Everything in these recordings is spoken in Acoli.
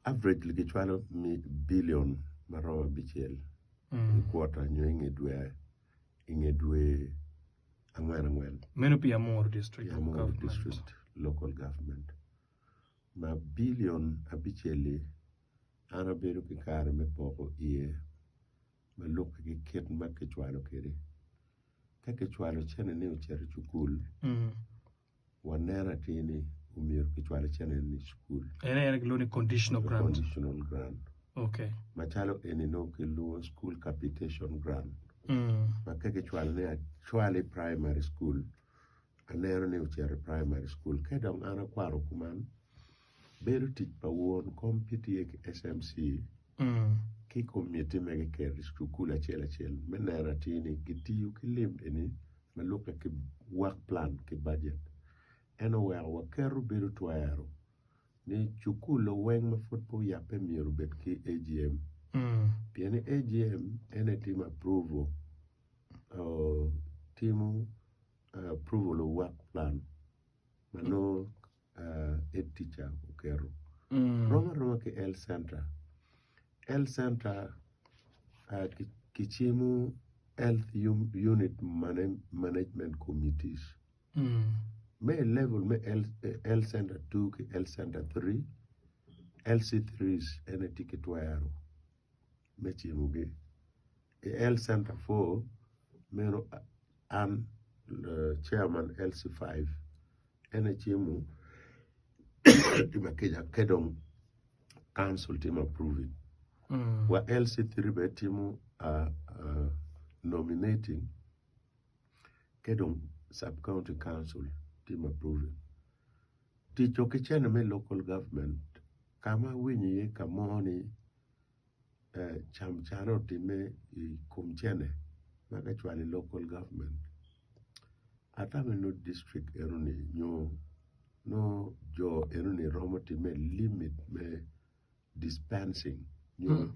Averagely gicwalo billion ma romo abicel i kwota nyo i nge dwe i nge dwe angwen angwen. Meno pi Amuru District Pi Amuru District Local Government. Ma billion abicel-li an abedo ki kare me poko iye ma lukke ki kit ma kicwalo kwede. Ka kicwalo cene ni ocito i cukul, waneno atir ni omyero kicwal cene ni i cukul. En aye kilwongo ni conditional grant. Conditional grant. Okay. Macalo eni nongo kilwongo school capitation grant. Ma ka kicwalo ni acwal i primary school, aneno ni ocito i primary school. Ka dong an akwano kuman, bedo tic pa won kom PTA ki SMC ki komiti ma giketo i cukul acel acel me neno atir ni gitiyo ki lim eni ma lubbe ki work plan ki bajet. En oweko waketo bedo twero ni cukul weng ma pud pe oyabbe myero obed ki AGM pien ni AGM en aye timo approval timo approval of work plan ma nongo head teacher oketo. Rom aroma ki health center, health center kicimo health unit management committees me i level me health center 2 ki health center 3, LC3s ene tye ki twero me cimogi. I health center 4 meno an chairman LC5 en aye cimo timo kica ka dong council timo approving wa LC3 bene timo nominating ka dong sub county council timo approving. Tic ki cene me local government ka ma awinyo iye ka mo ni camcane otimme i kom cene ma kicwalo i local government atamo ni nongo district enoni nyo nongo jo enoni romo timme limit me dispensing nyo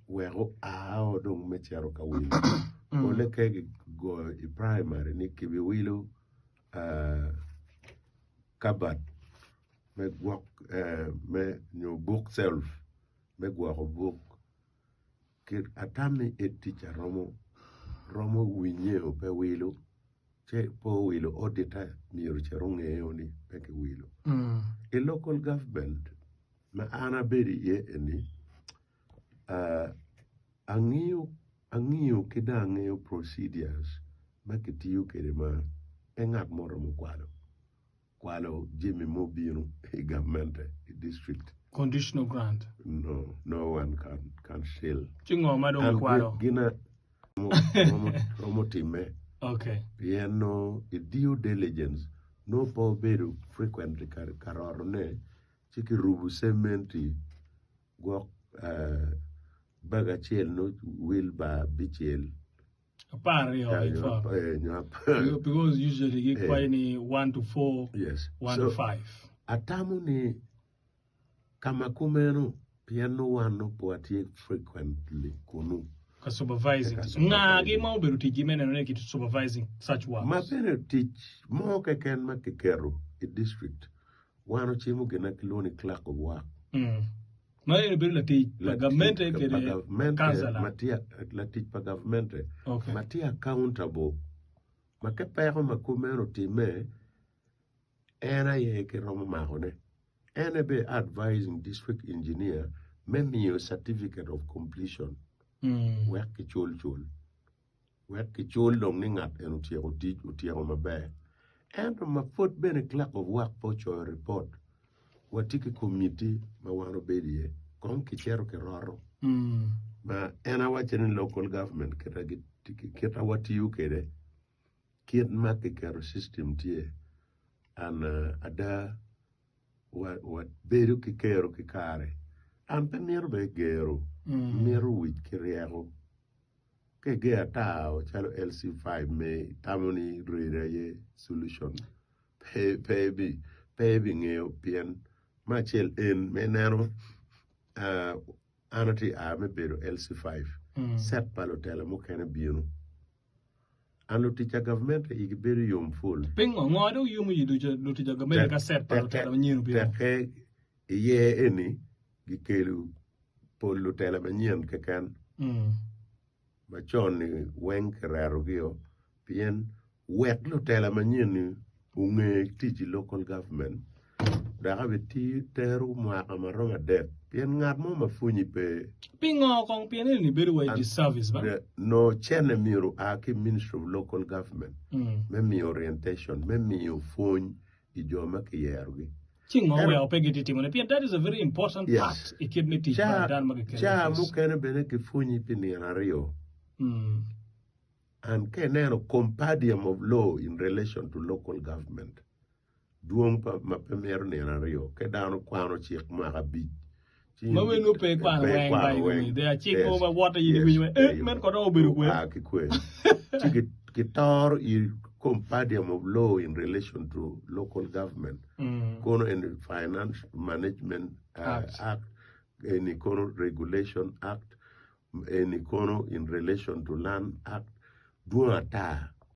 wek oa dong me cito ka wilo pole ka kigoyo i primary ni kibiwilo kabat me gwok nyo book shelf me gwoko buk atam ni ed tica romo romo winye o pe wilo ce pe owilo auditor myero ocit ongeo ni pe kiwilo. I local government ma an abedo iye eni angiyo angiyo ki dong angeyo procedures ma kitiyo kwede ma pe ngat mo romo kwalo. kwalo jami ma obino i gamente i district. Conditional grant. No, no one can, can steal. Ci ngo ma dong ikwalo? Gina romo timme. Okay. Pien no i due diligence no pe obedo frequently ka, ka rotone ci kirubo cementi gwok uh, bag acel no wil bar bicel 12 in fact. Because usually gikwayo ni 1 to 4, Yes. 1 So, to 5. atamo ni ka ma kumeno pien nongo wan nongo pe watye frequently kunu. Ka supervising. Ka Nga gi supervising. ma obedo ticgi me neno ni ki supervising such Ma works? bene tic mo keken ma kiketo i district wan ocimo gin ma kilwongo ni clerk of work. Mm. Ma en obedo latic pa gamente Latic pa kede gamente kansala. ma tye latic pa gamente Okay. ma tye accountable ma ka peko ma kumeno otimme en aye kiromo makone. En aye bene advising district engineer me miyo certificate of completion Mm. wek kicul cul. wek kicul dong ni ngat eni otyeko tic otyeko maber. Ento ma pwod bene clerk of work pe ocoyo ripot, watye ki komiti ma wan obedo iye, kong kicito kiroto ma en awacce ni local government kita watiyo kwede kit ma kiketo system tye and ada wabedo ki kero ki kare. An pe mito bene gero, mito wic ki ryeko. Ka iger ata calo LC5 me itamo ni redo aye solution pe ibingeyo pien me acel en ma ineno an atye a me bedo LC5 set pa lutela mukene bino an lutic pa gavmente igi bedo yom pul. Pingo? Ngo dong yomo yi lutic pa gavmente ka set pa lutela manyen obino? Tekke iye eni. Gikelo pol lutela manyen keken. Macon-ni weng kiretogi-o pien wek lutela manyen-ni onge tic i local government dok abitero mwaka ma romo adek pien ngat mo ma pwonyi pe. Pingo kong? Pien eni bedo wa i disservice ba? Nongo cene myero oa ki i Ministry of Local Government me miyo orientation, me miyo pwony i jo ma kiyerogi. Ci ngo weko pe gitye timone? Pien that is a very important part i kit me tic pa dano ma giketo i Ca office. mukene bene gipwonyi pi nino aryo. And ka ineno compardium of law in relation to local government dwong pa ma pe mito nino aryo ka dano kwano cik mwaka abic ci Ma weng pe ikwano pe weng ikwano by the way. weng. There are cik mogo Yes, ma woto in yes, iwinyo weng, eh, meno kono obedo kwe. Oa ki kwe. Ci ki- kitoro i compardium of law in relation to local government kono eni finance management uh, Act. act eni kono regulation act eni kono in relation to land act dwong ata.